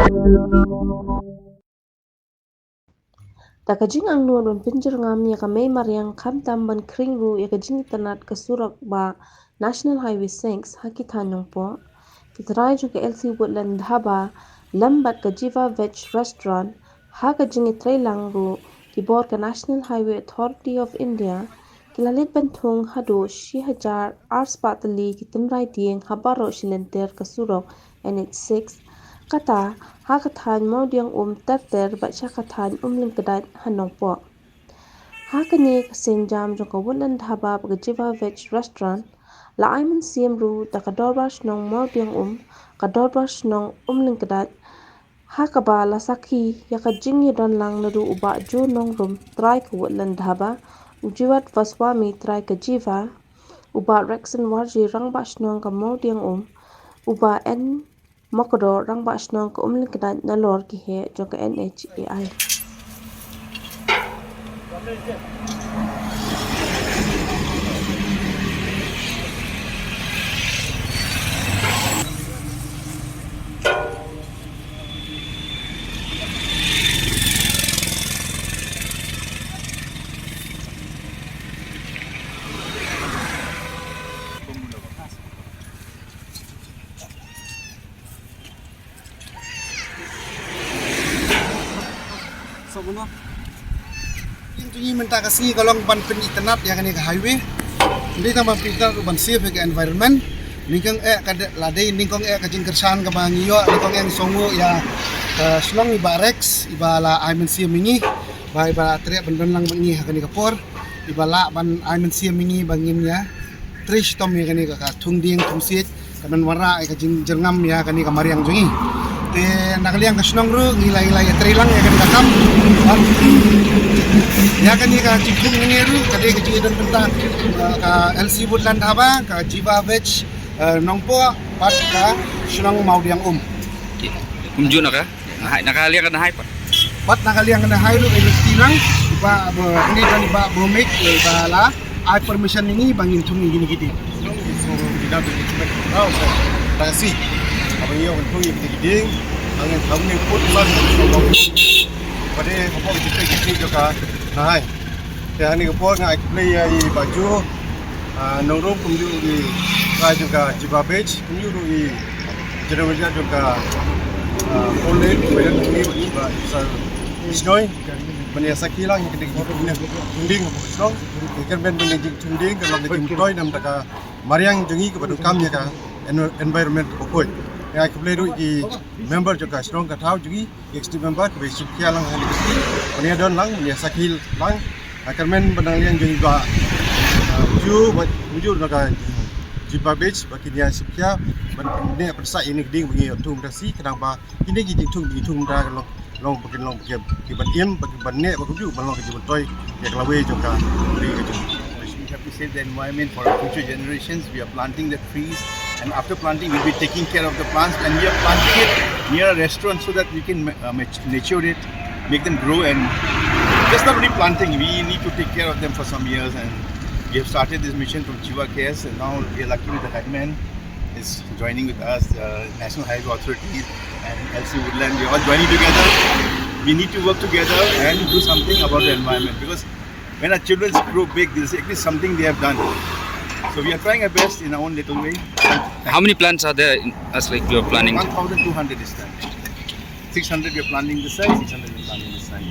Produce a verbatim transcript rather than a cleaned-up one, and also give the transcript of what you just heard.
Da ka jingangnud ban pynjyrngam ïa ka mei mariang khamtam ban khring ruh ïa ka jingitynnad ka surok ba National Highway six ha ki thaiñ Nongpoh, ki trai jong ka L C Woodland Dhaba lem bad ka Jiva Veg Restaurant, ha ka jingïatreilang ruh ki bor ka National Highway Authority of India, ki la leit ban thung haduh shi hajar ar spah tylli ki tynrai dieng ha baroh shi lynter ka surok N H six, kata ha ka thaiñ Mawdiangum ter ter bad sha ka thaiñ Umlyngkdait ha Nongpoh. Ha kane ka sienjam jong ka Woodland Dhaba bad ka Jiva Veg Restaurant, la ai mynsiem ruh da ka Dorbar Shnong Mawdiangum, ka Dorbar Shnong Umlyngkdait, ha kaba la sakhi ïa ka jingïadonlang naduh u Bah Joe Nongrum, trai ka Woodland Dhaba, u Jivat Vaswami, trai ka Jiva, u Bah Rexon Warji, Rangbah Shnong ka Mawdiangum, u Bah N Mokdo, Rangbah Shnong ka Umlyngkdait, nalor ki heh jong ka N H A I. Ïing jong ngi mynta ka sngi ka long ban pynitynnad ïa kane ka highway. Ym dei tang ban pynitynnad ruh ban save ïa ka environment. Nyngkong eh ka de-, la dei nyngkong eh ka jingkyrshan kaba ngi ïoh, nyngkong eh ngi sngewnguh ïa ka shnong i Bah Rex, iba la ai mynsiem ïa ngi, ba iba la treh ban don lang bad ngi ha kane ka por, iba lah ban ai mynsiem ïa ngi ba ngin ïa trei shitom ïa kane ka, ka thung dieng thung siej, ka ban wanrah ïa ka jingjyrngam ïa kane ka mariang jong ngi. Te na ka liang ka shnong ruh ngi la, ngi la ïatreilang ïa kane ka kam. Bad ïa kane ka jingthung ngi ruh ka dei ka jingdon bynta, uh, ka L C Woodland Dhaba, ka Jiva Veg, uh, Nongpoh, bad ka shnong Mawdiangum. Kumjuh na ka? Nahai, na ka liang ka nahai pat. Pat na ka liang ka nahai ruh, eh, mesti nang, i Bah, ba, ini kan i Bah Bumik, eh, ba la ai permission ini ba ngin thung ini kita. Kita tu cuma tahu, tak kasih. Apa ni orang thung ini kita, angin thung ni pun pas. Pada apa kita kita juga nahai. Te ha kane ka por nga ai khublei ïa i Bah Joe, ah, Nongrum kumjuh ruh i trai jong ka Jiva Veg, kumjuh ruh i general manager jong ka, ah, Four Lane, Bah Joe, Bah Joe Shnoi, ban ïa sakhi lang ïa kane ka jingthung dieng kaba shnong. Ïa kane ban ïa jingthung dieng ka long ka jingmyntoi namar ka mariang jong ngi kaba donkam ïa ka en-, environment kaba poi. Nga ai khublei ruh ïa ki member jong ka shnong ka thaw jong ngi. Executive member kaba shim khia lang ha kane ka sngi. Ban ïa don lang, ban ïa sakhi lang. Ha kyrmen ba na ka liang jong i Bah, ah, Ju, Bah Ju na ka Jiva Veg, ba kin ïa shim khia ban neh pynsah ïa kane ka dieng ba ngi ïoh thung mynta shi, khnang ba kine ki jingthung ba ngi thung mynta ka long, long ba kin long ba kin, ki ban im, ba kin ban neh, ba kumjuh ban long ka jingmyntoi ïa ka lawei jong ka ri ka jong. We have to save the environment for our future generations. We are planting the trees, and after planting, we'll be taking care of the plants, and we are planting it near a restaurant so that we can ma-, uh, mat-, mature it, make them grow, and just not only planting, we need to take care of them for some years, and we have started this mission from Jiva Cares, and now we are lucky with the headman is joining with us, uh, National Highway Authority and L C Woodland, we are all joining together. We need to work together and do something about the environment, because when our children grow big, this is at least something they have done. So we are trying our best in our own little way. How many plants are there in, as like you are planning? One thousand two hundred this time. Six hundred we are planting this side, six hundred we are planting this side.